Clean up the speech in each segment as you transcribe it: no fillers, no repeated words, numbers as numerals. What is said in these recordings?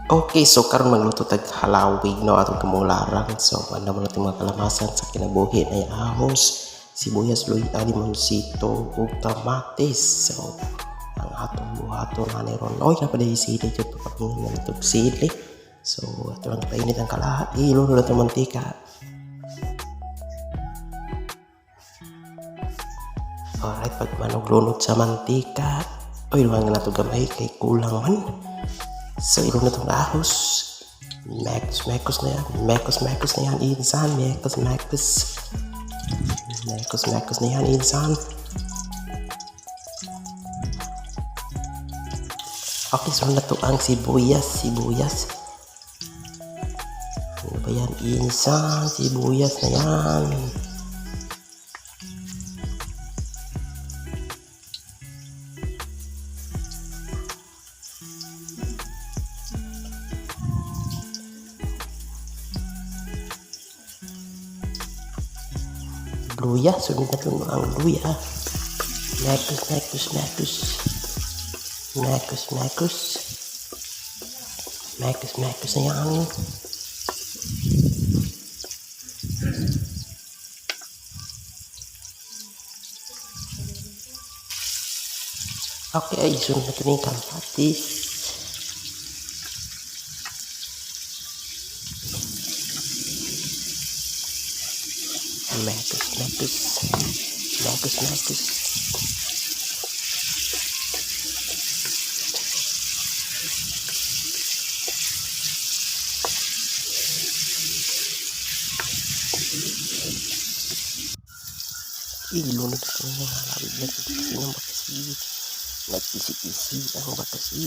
Okay, so karon magluto tag halawig, no, atong kamularang. So ano mo natin mga kalamasan sa kinabuhi na ahos, sibuyas, luya, limonsito ug kamatis. So ang atong buhaton ani ron. Oy, napaday sili jud, pagpapingan na itong sili. So ato lang painit ang kalahati, ilunod na itong mantika. Alright, pag manuglunod sa mantika, oy, luwang na ito gamay kay kulang man. So, ilunod itong ahos. Mekos, mekos na yan. Mekos, mekos na yan, insan. Mekos, mekos. Mekos, mekos na yan, insan. Okay, so na to ang sibuyas, sibuyas. Ano ba yan, insan? Sibuyas na yan. Luya, sunod na ito ang luya. Mekos, mekos, mekos. Mekos, mekos. Mekos, mekos na yan. Okay, ay, sunod na ito na yung kamatis. Mekos, mekos. Mekos, mekos. Ilunod na ito yung halawig na kisi ng bakasi. Nagkisi-kisi ang bakasi.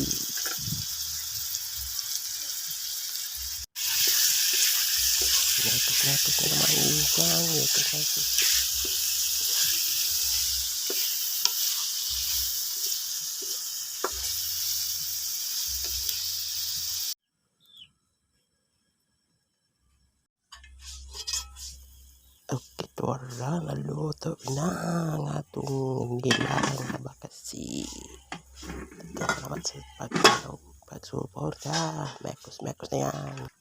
Mekos, mekos na naman insan. Mekos, mekos. Okay, tuwara, naluto na ang atong nilagang nga bakasi. Salamat sa pagsuporta. Mekos, mekos na yan.